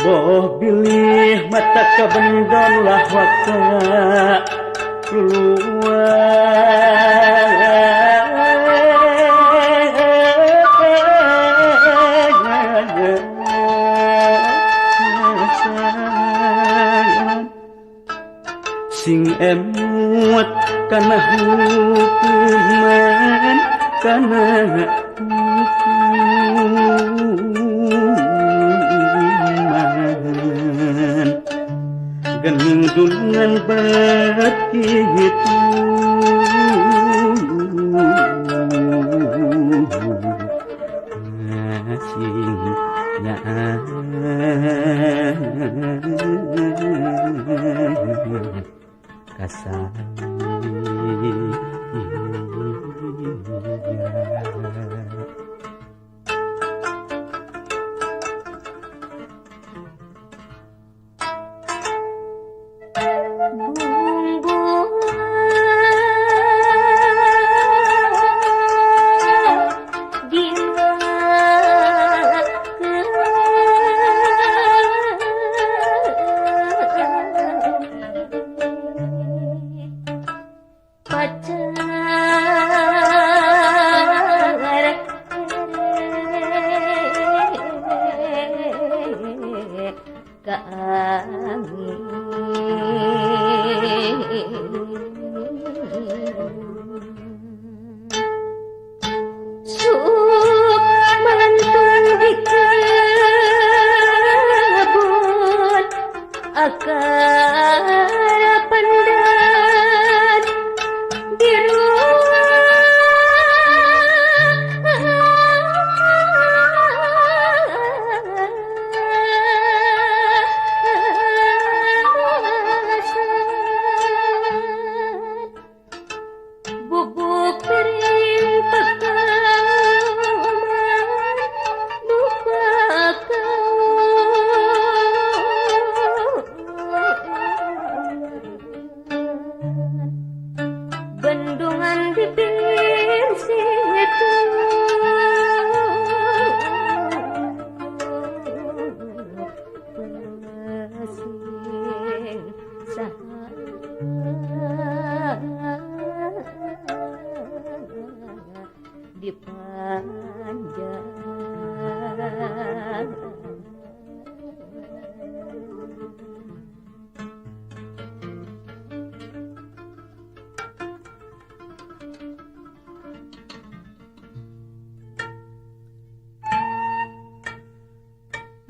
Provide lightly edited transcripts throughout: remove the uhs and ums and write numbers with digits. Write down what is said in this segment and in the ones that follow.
Boh bilih mata kabendon lah waktu sing emut kana hukuman kana hukuman gening dulungan bet kitu sing kasih.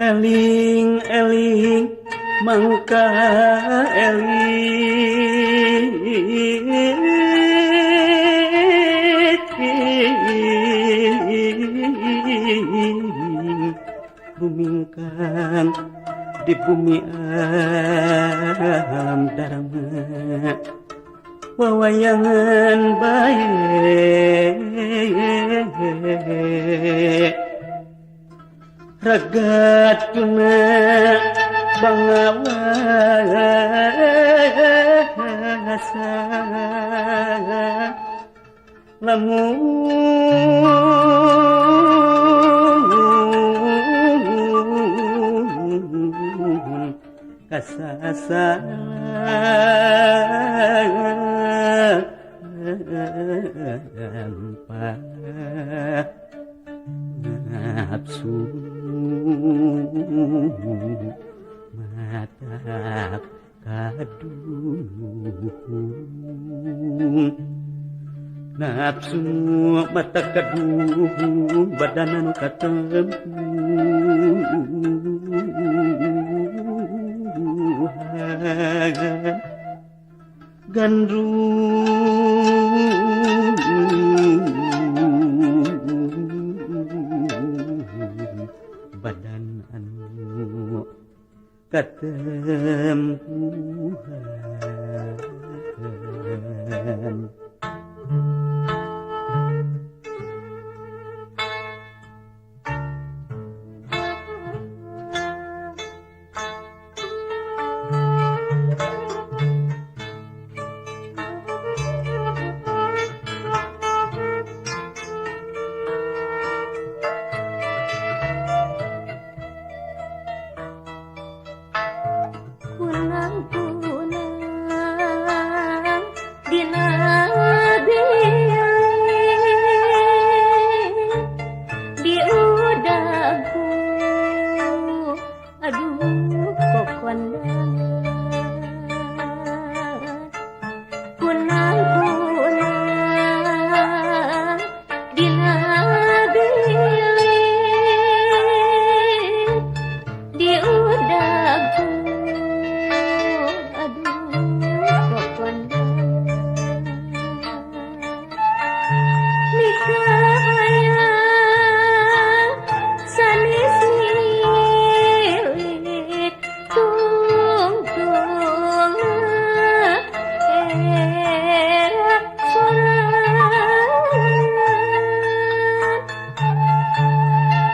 Eling eling mangka eling bumingkan di bumi alam dharma wawayangan bae ragat tuna bangawasa lamun kasasa nafsu mata kaduhung nafsu mata kaduhung badan anu katempuhan gandrung badan anu katempuhan. Kunang-kunang dina bilik diudaku, aduh kokondangan. Kunang-kunang dina bilik diudaku, aduh kokondangan. Nikah hayang sanes milik tungtung era sorangan.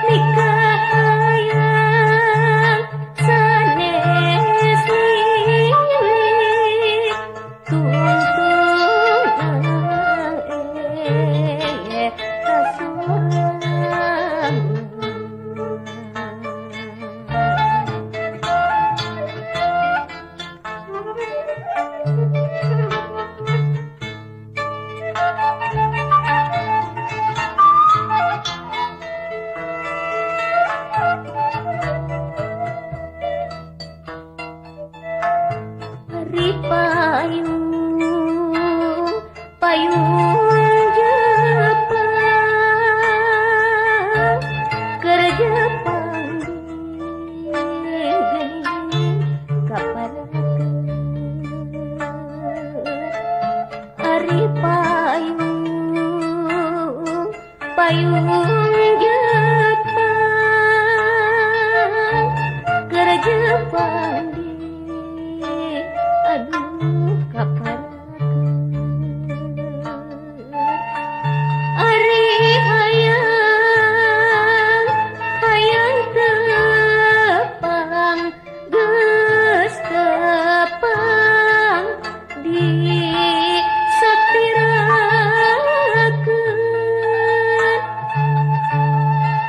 Nikah hayang sanes milik tungtung era sorangan. Ari payung payung Jepang keur Jepang geuning kaparakeun. Ari payung payung Jepang keur Jepang, aduh kaparakeun. Ari hayang hayang tepang geus tepang di sapirakeun.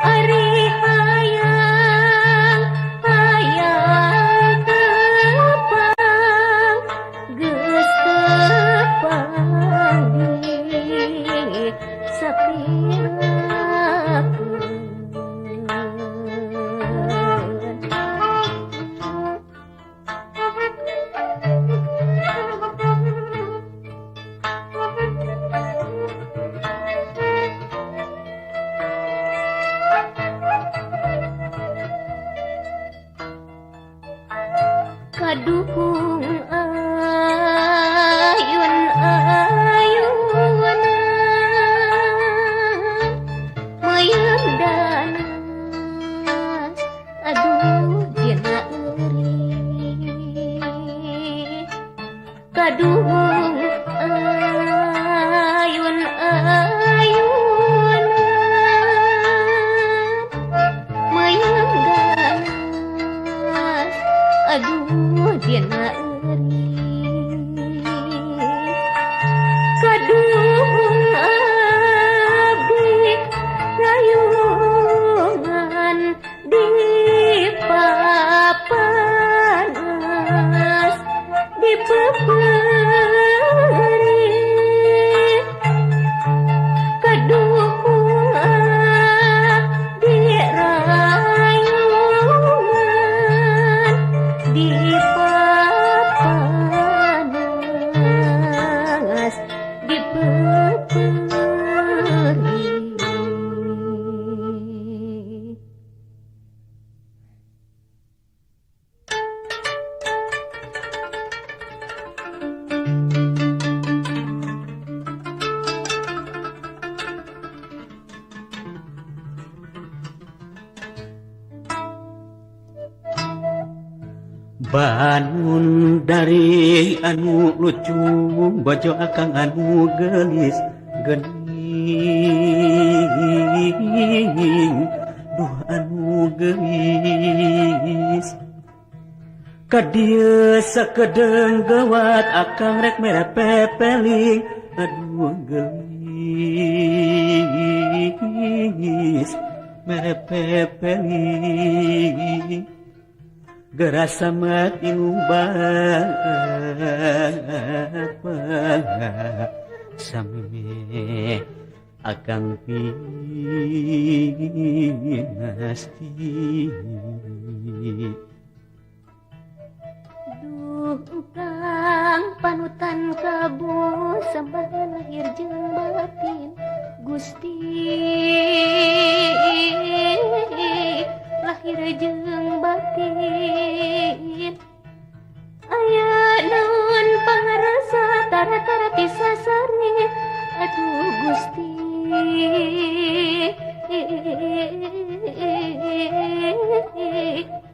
Ari hayang hayang tepang geus tepang di sapirakeun. Kaduhung ayun ayunan meuyeum danas, aduh dina eurik. Kaduhung ayun ayunan meuyeum danas, aduh dina eurik. Kaduhung abdi rayungan di papanas di pepeusan. Bangun dari anu lucu bojo akang anu gelis gening duh anu gelis ka dieu sakedeung gawat akang rek mere pepeling aduh gelis mere pepeling gerasa mati bapa sameme akang pinasti. Duh kang panutan kabul sembah lahir jeung batin Gusti lahir jeung batin aya naon pangarasa tara-tara tisasari aduh Gusti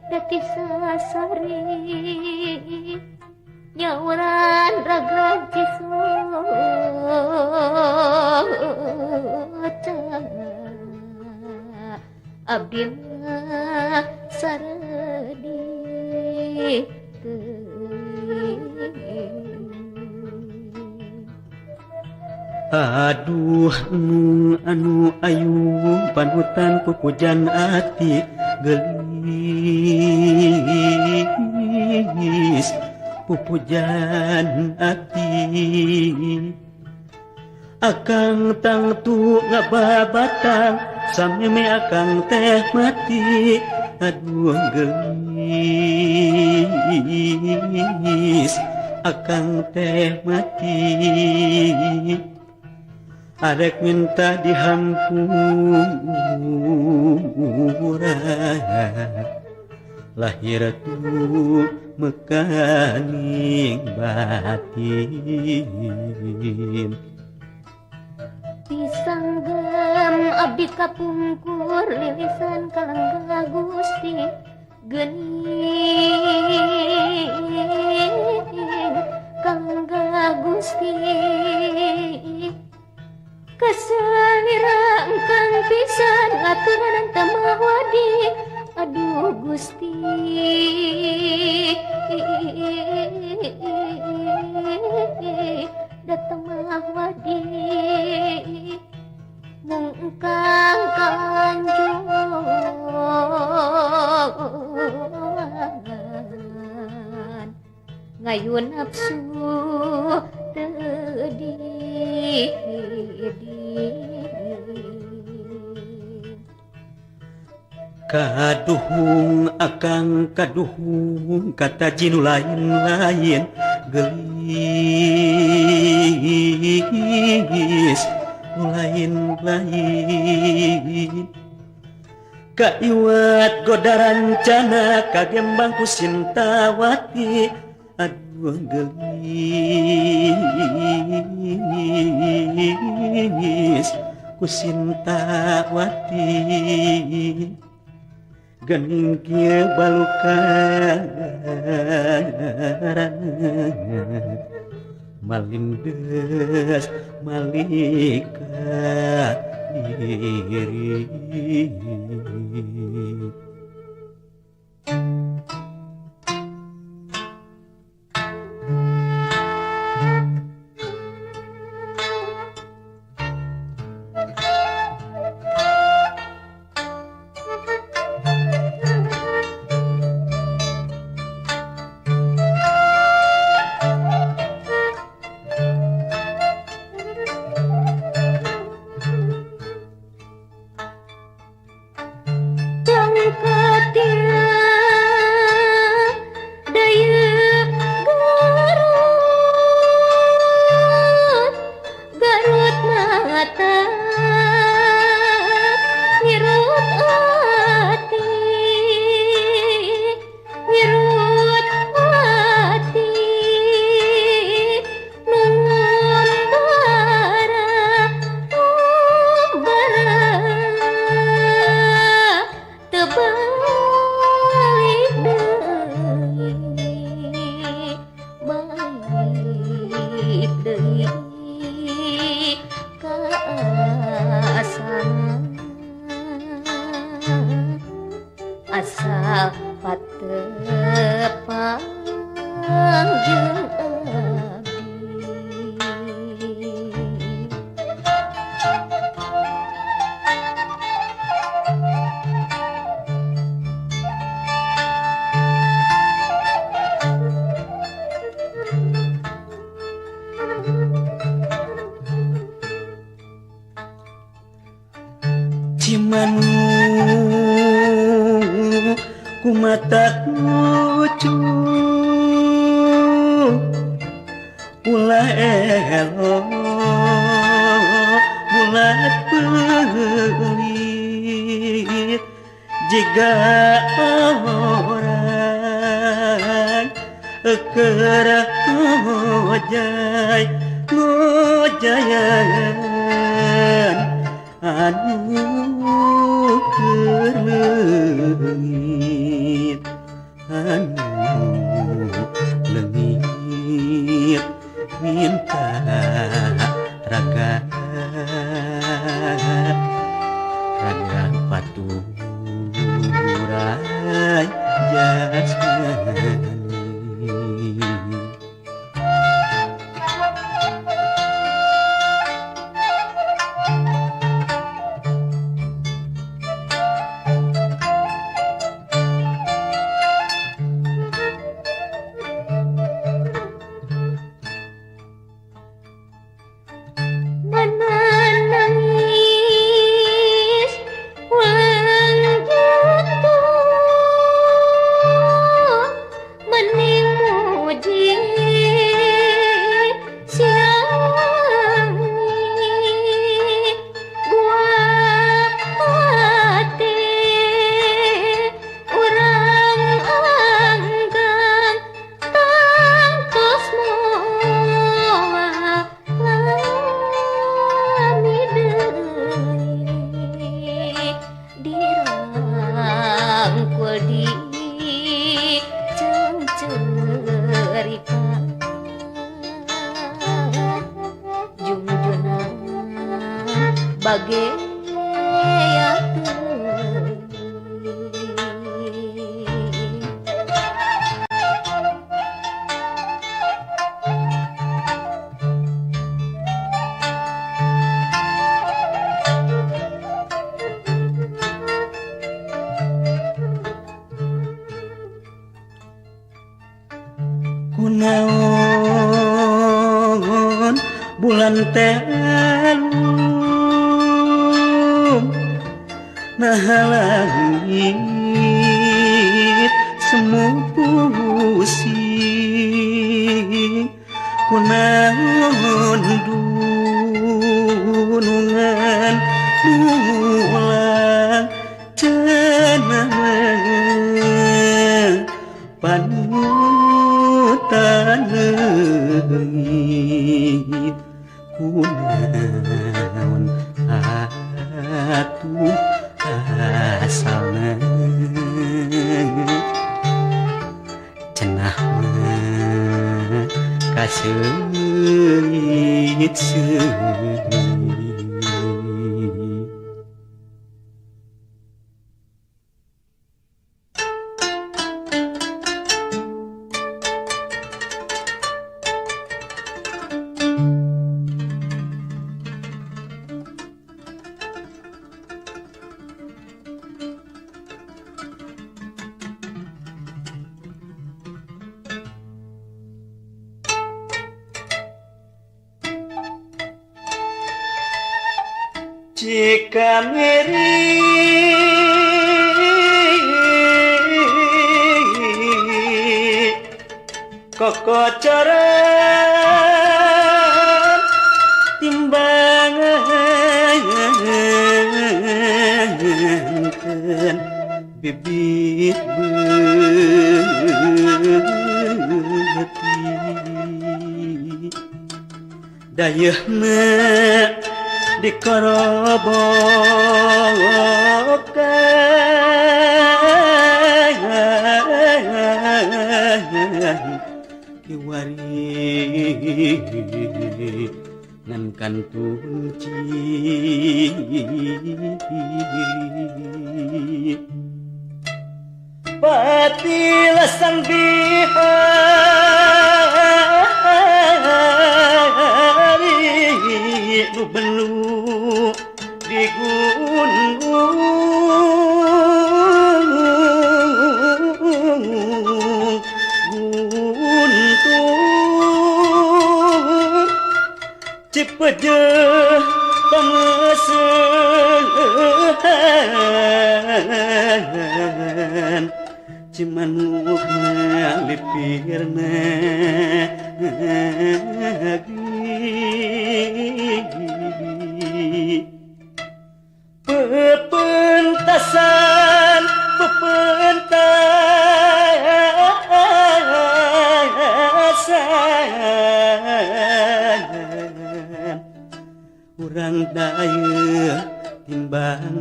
dati sasari nyauran raga cisota abdi mah saredi teuing. Aduh nu anu ayu panutan pupujan ati gelis pupujan ati akang tangtu ngababatang sameme akang teh mati aduh gelis akang teh mati arek minta dihampura lahir tu mekaning batin. Pisanggem abdi kapungkur lilisan kalangga Gusti geuning kalangga Gusti kasalira engkang pisan ngaturanan teu mawadi aduh Gusti datang mawadi mung engkang kalanjuan ngayu nafsu teu di. Kaduhung akang kaduhung kata jinu lain-lain gelis lain-lain kaiwat goda rancana kagembang ku Sintawati aduh gelis ku Sintawati gening kieu balukaran malindes malika diri. Balik deui ka asal asal patepang jeung abdi. Cimanu kumatak lucu ulah elok bulat pelit jiga orang keur ngojay ngojayan anu keur leungit anu leungit minta raga raga paturai jasmani. Mana nangis ulang jantung mening muji siang gua hati urang anggang tangtos moal lami deui dirangkul di cengcerikan jungjunan bagea teuing. Kunaon bulan teh alum naha langit semu pusing kunaon dunungan bulan cenah panutan leungit kunaon atuh asalna cenah mah kaseungit seungit. Jika meri kokocoran timbangan bibit beuti dayeuhna dikorobokan kiwari Ngan kantun ciri Patilasan bihari nu belu di gunung guntur Cipeje pamesehan Cimanuk malipir nagi Pepentasan pepentasan Urang daya timbangan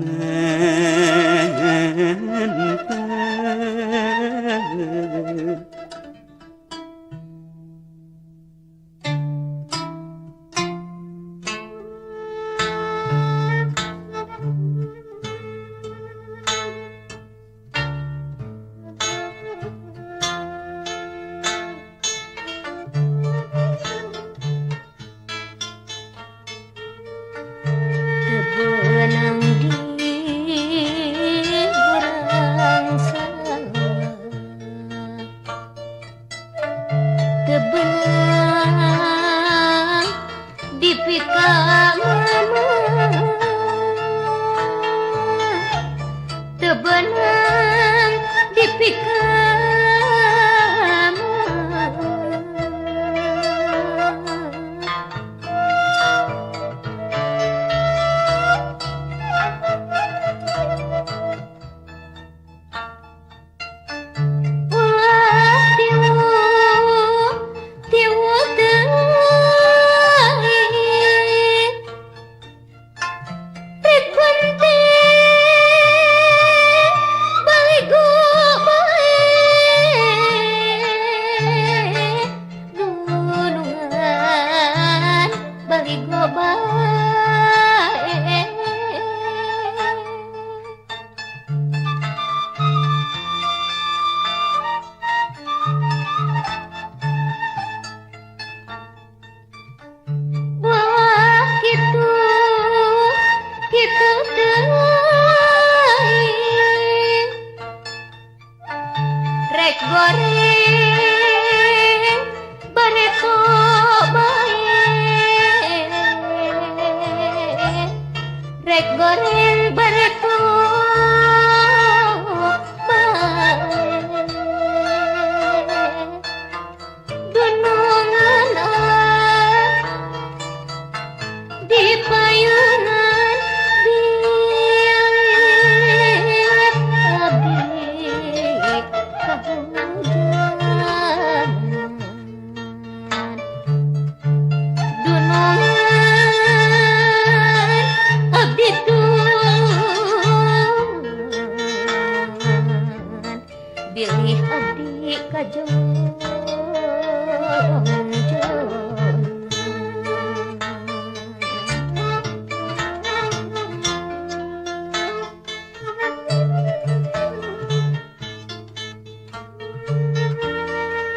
Benang di urang sawah Tebenang di pikamama Tebenang di pikamama Ulah tiwu tiwu teuing Rek penting baligo bae Gunungan baligo bae Wah kitu kitu teuing Rek goreng bareto bae Rek goreng bareto bae Dunungan di payungan bilih abdi kahujanan Dunungan abdi tulungan bilih abdi kajong-jong.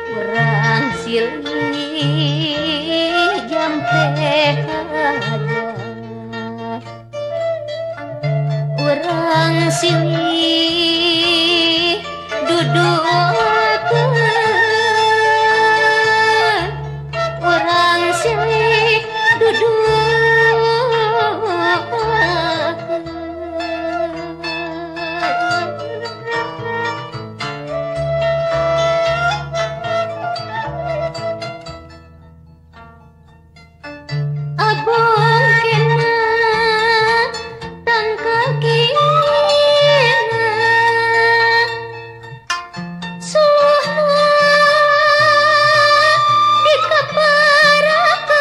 Urang silih jampe haja Urang silih dudukeun Urang silih dudukeun Abong kena tangkal kina Suhna dikaparakan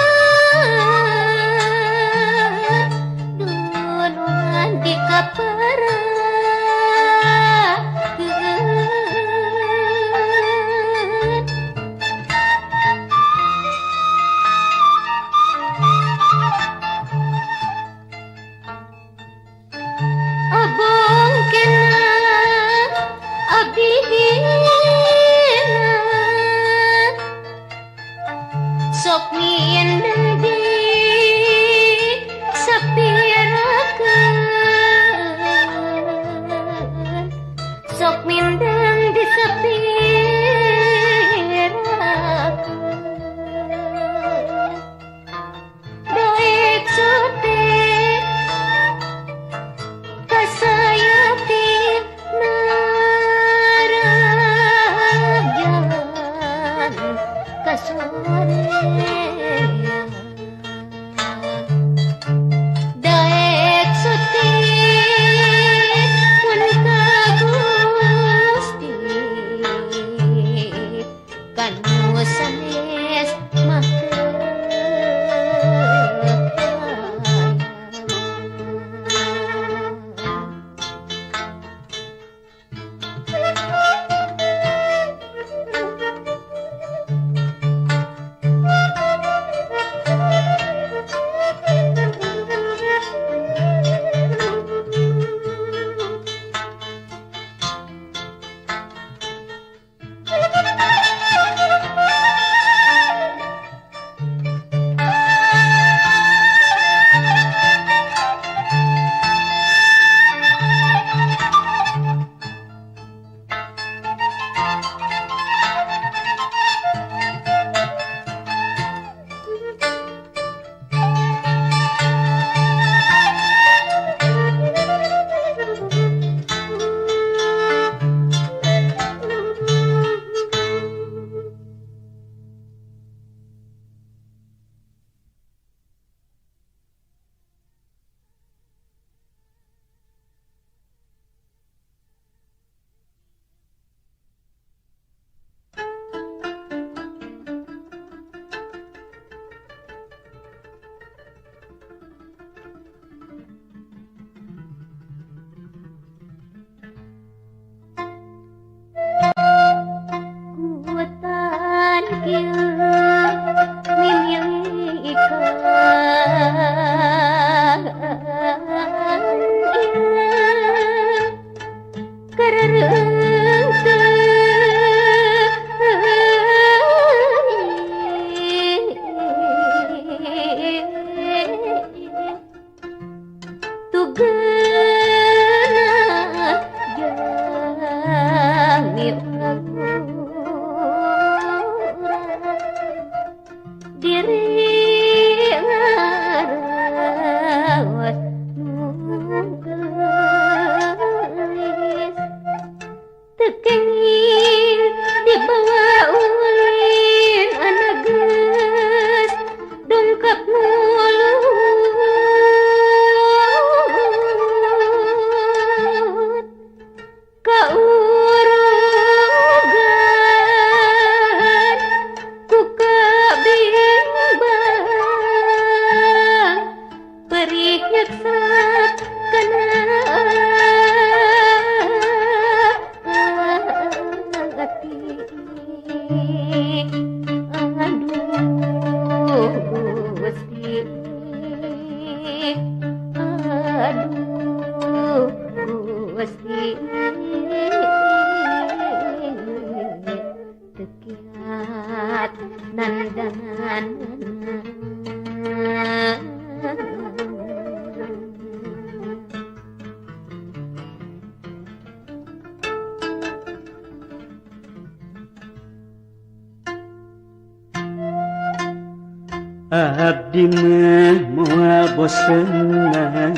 Abdi mah moal bosenan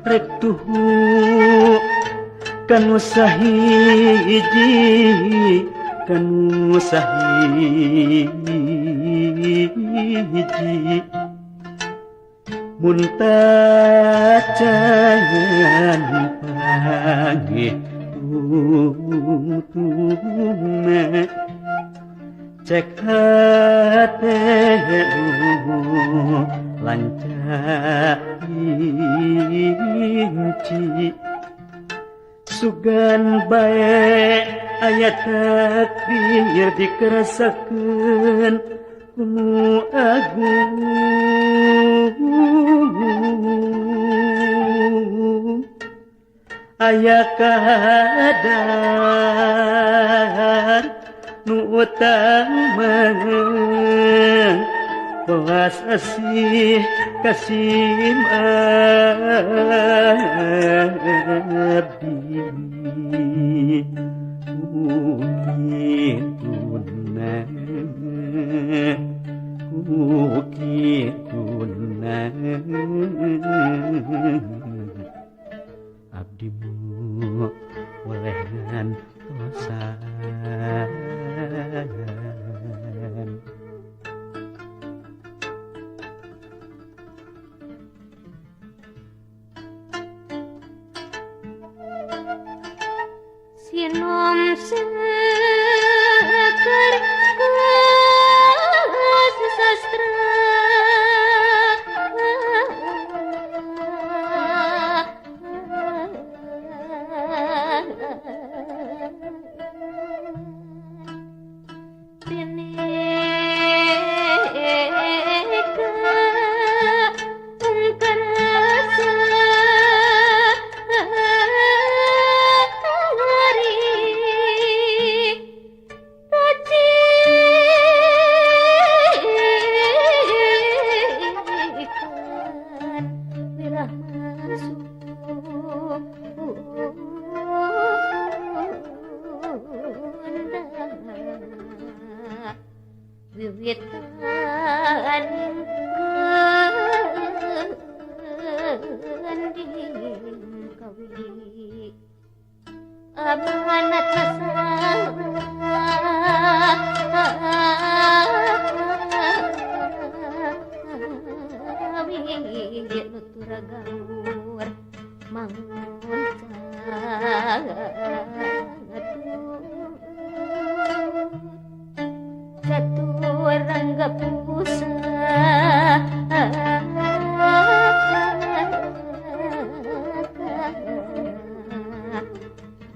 rek tuhu kanu sahiji kanu sahiji mun tacan panggih tungtungna cek hate lanca inci sugan bae aya takdir dikerasakeun ku agung aya kadar nu utama welas asih kasim abdi kukituna kukituna abdimu oleh ngantosan. Sinom seker sastra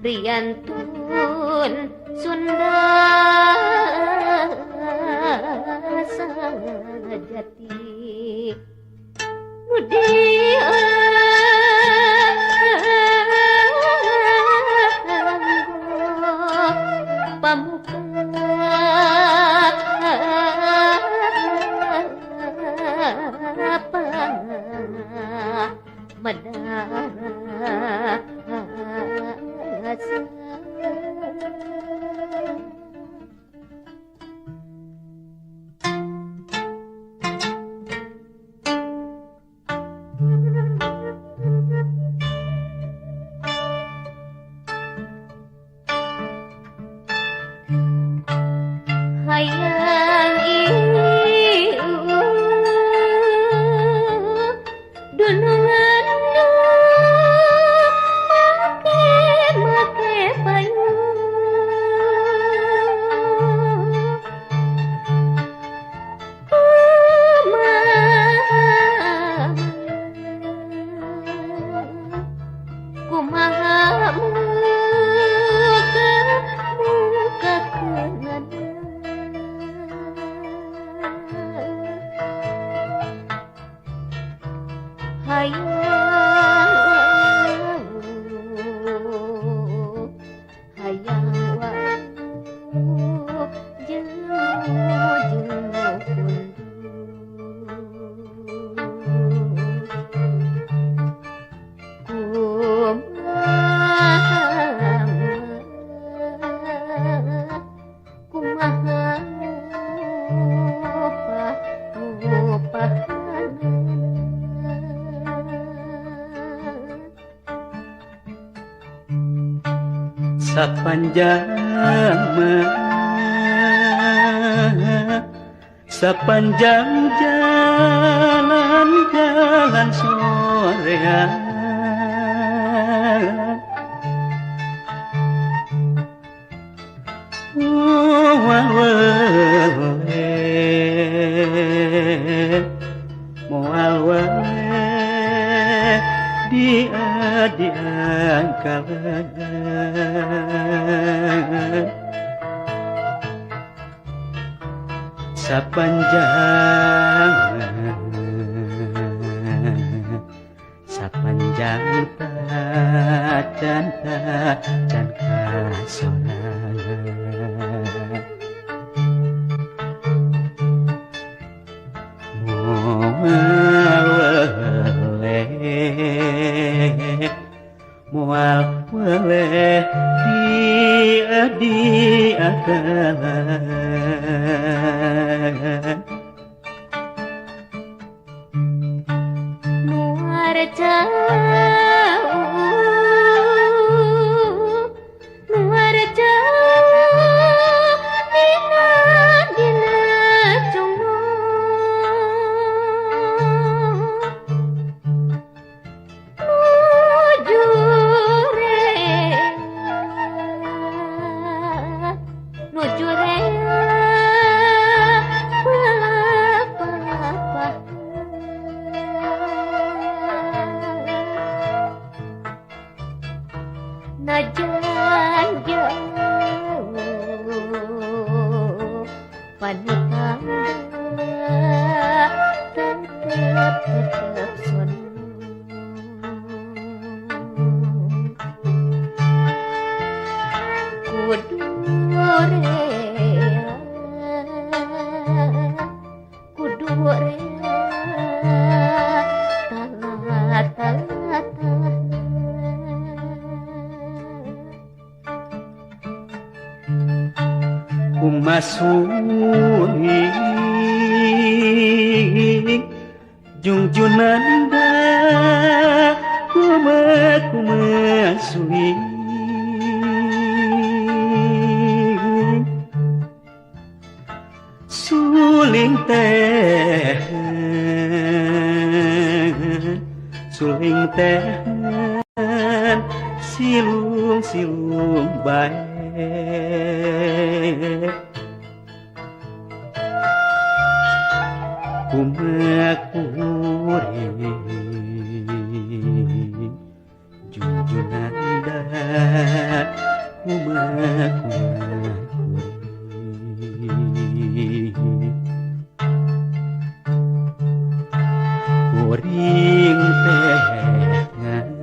Riantun Sunda sajati budi pamuka Sapanjang sapanjang jalan-jalan sorean moal weleh moal weleh dia diangkalan sapanjang sapanjang tacan tacan kasorangan moal weleh moal weleh dia diakalan Nuar jauh nuar jauh dina dina cungno nuju rea nuju rea najan jauh panutangga tetep tetep sono kudu rea kudu rea talah talah talah Kumasuhi jungjunanda kuma kumasuhi suling teh silung silung bae kumakuring junjunanda kumakuring kuring tengan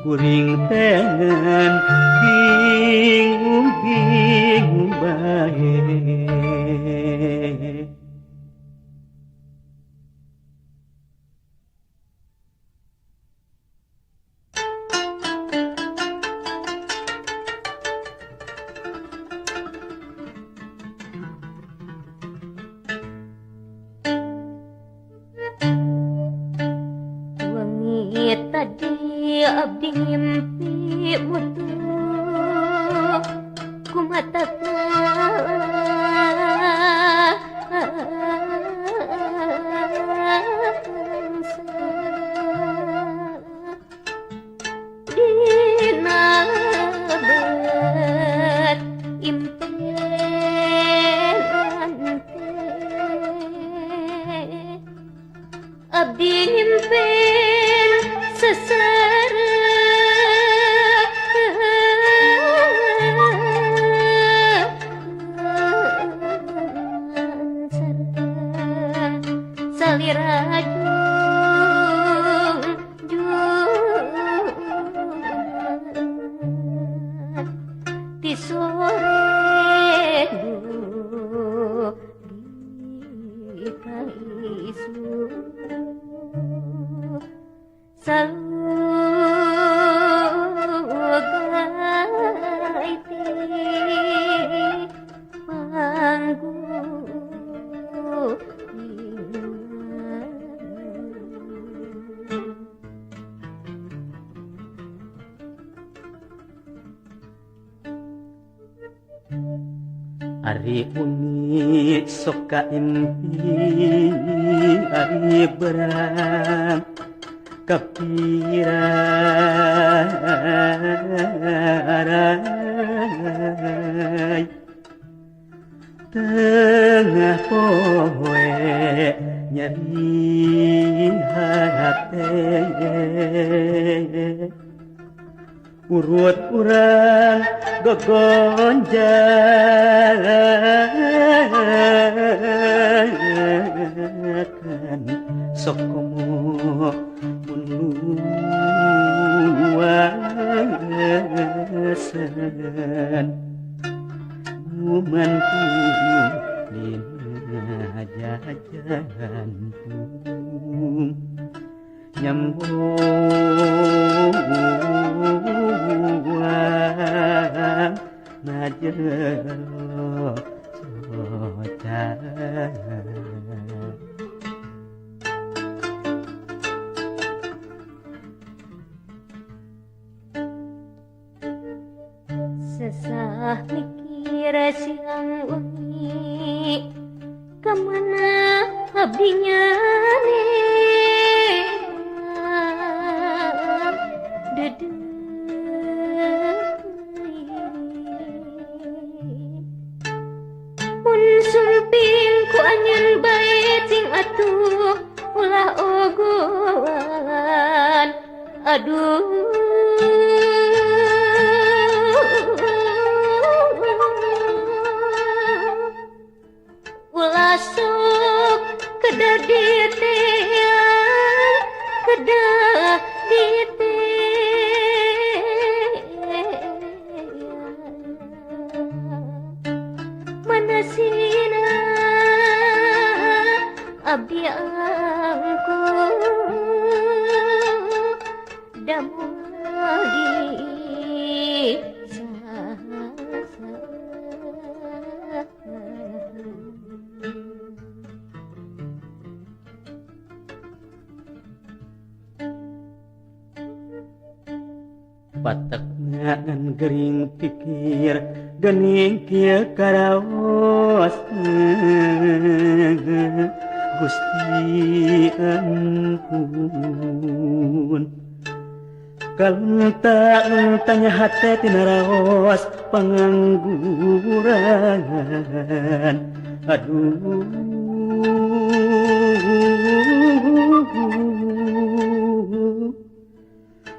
kuring tengan bingung bingung bae. Wengi tadi abdi ngimpi mutu kumata dina lebet impian teh abdi ngimpen sesara salira jung ti sore di ka isu salugai ti panggung. Ari wengi sok kaimpi ari berang kapirai tengah poe nyeri hate urut urang gogonjakan sok komo mun luasan gumantu dina jantung nyambung na jero soca. Sesah mikir siang wengi kemana abdinya mun sumping ku anjeun bae cing atuh ulah ogoan aduh ulah sok kedah diteang kedah diteang mana sina abdi angku damoal di patek ngan gering pikir gening kieu karaos Gusti ampun kalunta tanya hate tina raos pangangguran aduh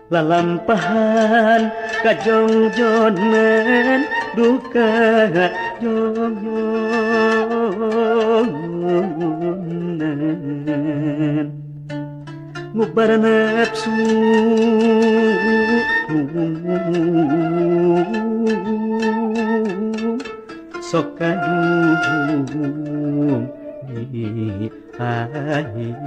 lalampahan kajongjonan duka jongjonan ngubar nafsu sok kadung di akhirna.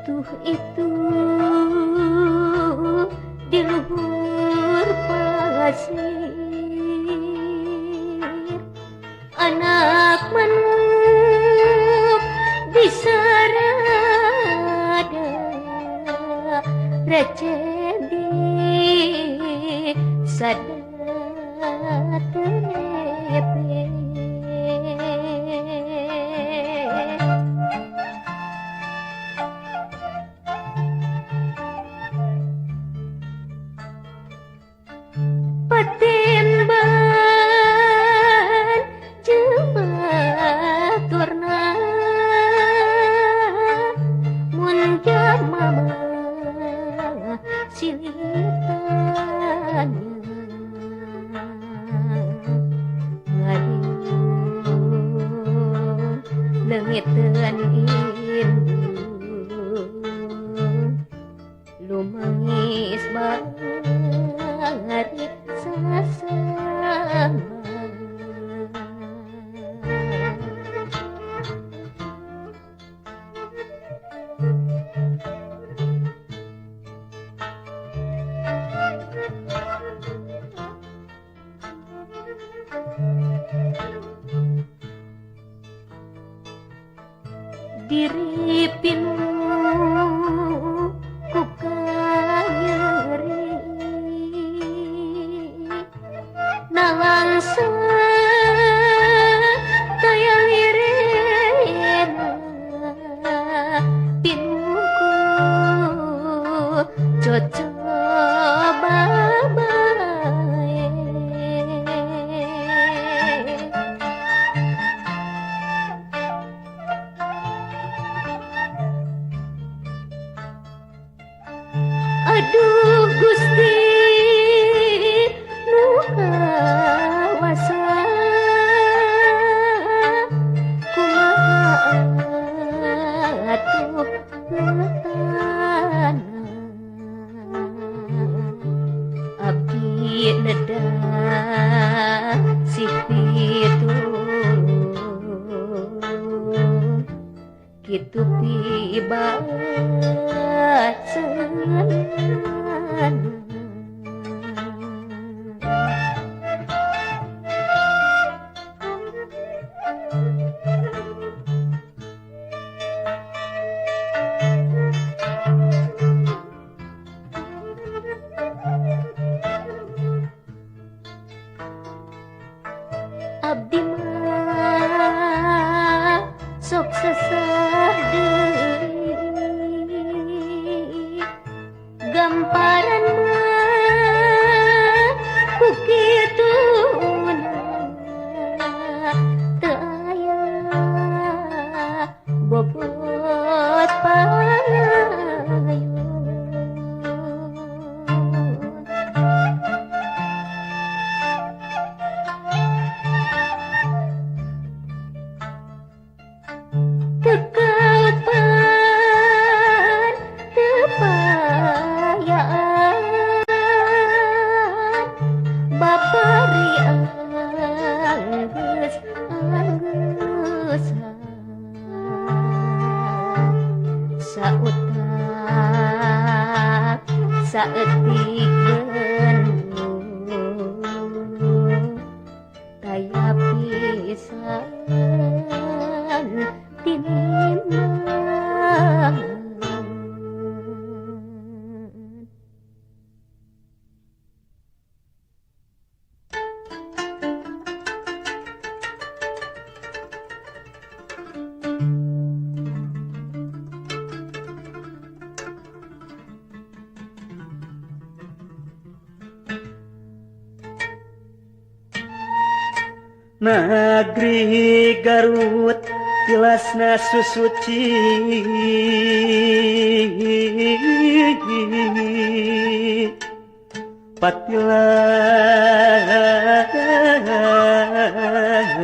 Tuh itu di luhur pasir anak manuk bisa rada receh di sadar terepe. Patemban jeung baturna mun jalma mah silitannya ngariung leungiteun indung lumangis bari sasana. Diri pinuh ku kanyeri nalangsa taya lirena pinuh ku cocoba bae. Aduh Gusti nu kawasa kumaha atuh leutana abdi neda sih pitulung kitu pibaceunana. Abdi mah sok sesah deui gamparan mah ku kituna teu aya bobot payun. Teu kaupan teu payaan babari anggeus anggeusan sautak saeutik geunung taya pisan tinimbang. Negeri Garut tilasna susuci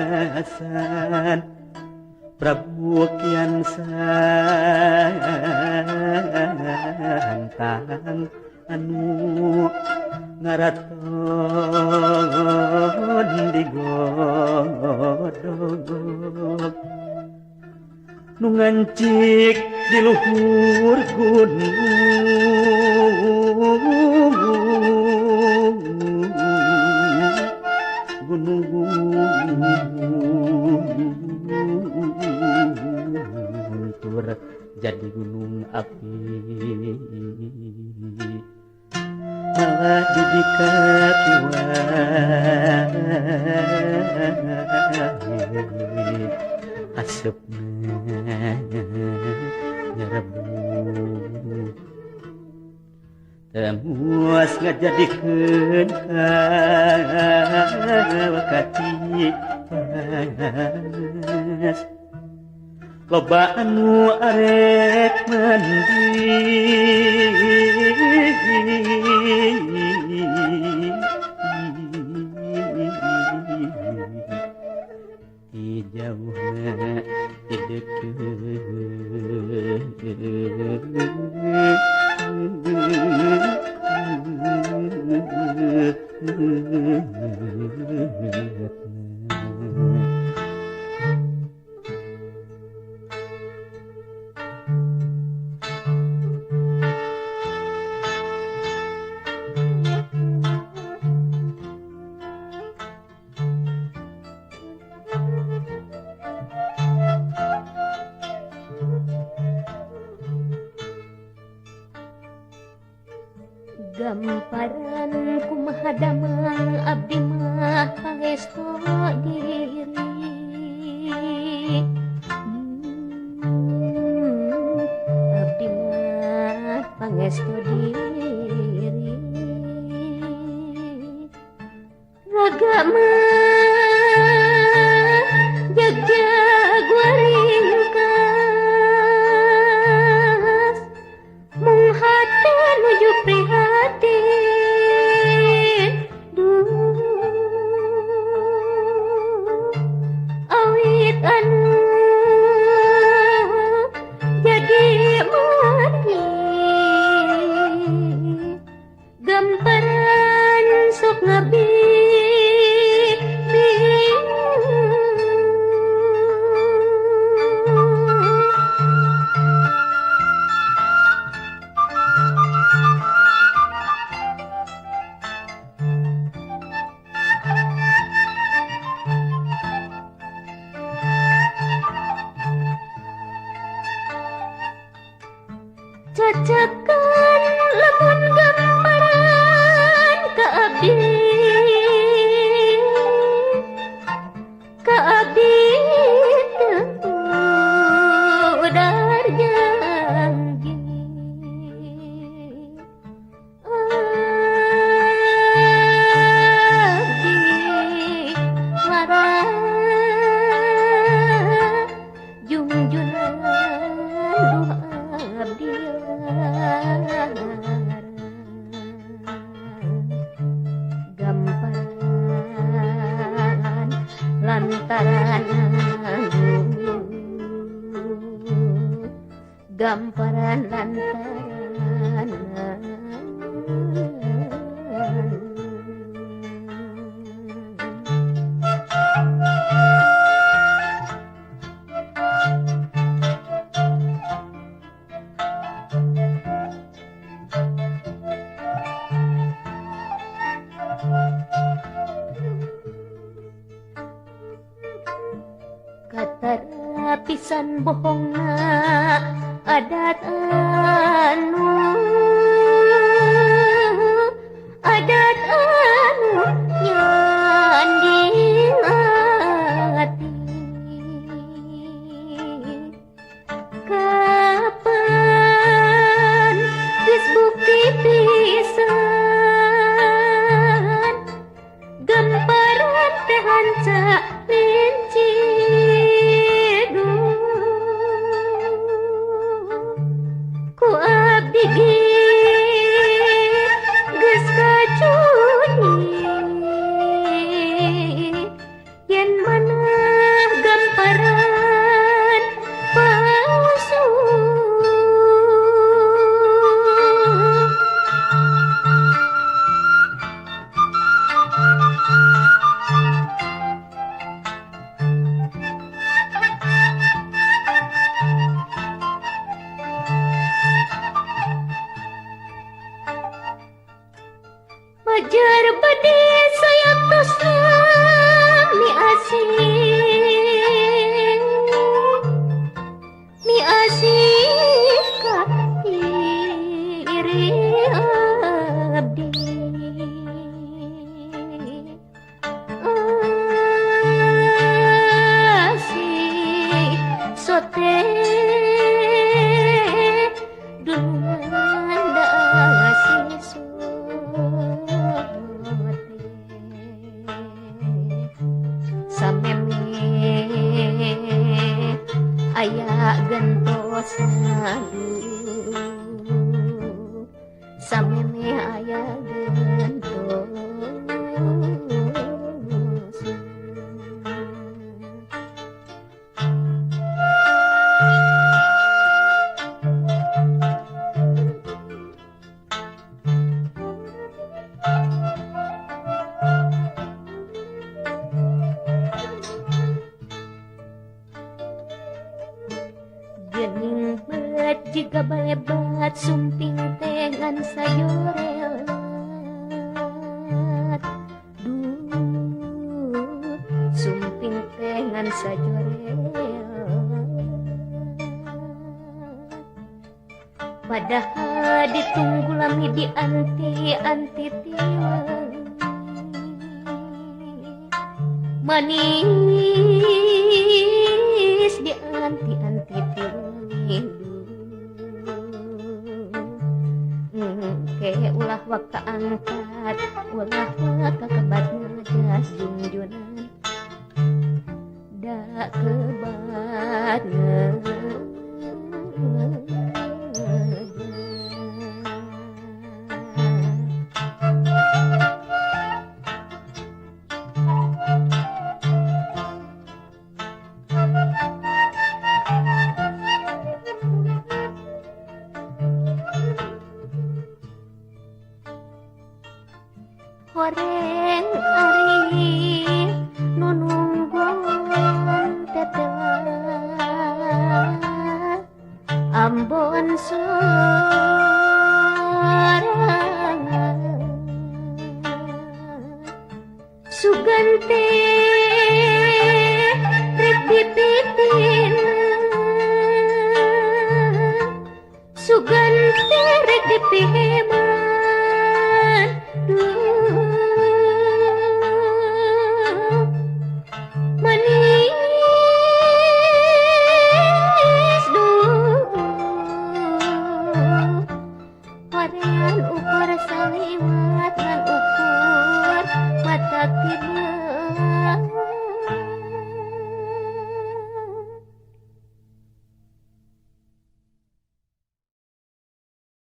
patilasan Prabu Kian Santang anu ngaraton digodog nu ngancik di luhur gunung gunung guntur jadi gunung api malah dugi ka piwai asepna nyarebu temuas ngajadikeun ka panas loba anu arek mandi di jauhna di deukeut. Gamparan kumaha damang abdi mah pangestu diri. Abdi mah pangestu diri. Raga mah jag-jag waringkas, mung hate nuju prihatin. Duh, awit anu jadi mati, gamparan sok ngabi. Cacakan lamun gamparan ka abdi, ka abdi teu udar janji. Abdi lara jungjunan duh abdi lara. Gamparan lantaran gamparan lantaran Katara pisan bohongna adat anu, adat anu nyanding ati. Kapan geus bukti pisan gamparan teh hanca linci. Ku abdi ge geus kacuni, yen manah gamparan palsu. Majar bade sayaptosna mi asih, mi asih ka diri abdi. Asih sote dunungan da asih sote. Sameme aya gentos aduh, sameme aya gentos. Geuning beut jiga balebat sumping teh ngan sayorelat. Duh, sumping teh ngan sajorelat. Padahal ditunggu lami di anti-anti tiwengi. Manis di anti-anti tiwengi. Ke ulah waka angkat, ulah waka kebat ngejas junjunan. Da kebat horeng ari nu nungguan tetelah ambon sorangan sugan teh rek dipitin sugan teh rek dipiheman manis duh horean ukur saliwat ngan ukur mata tibeung.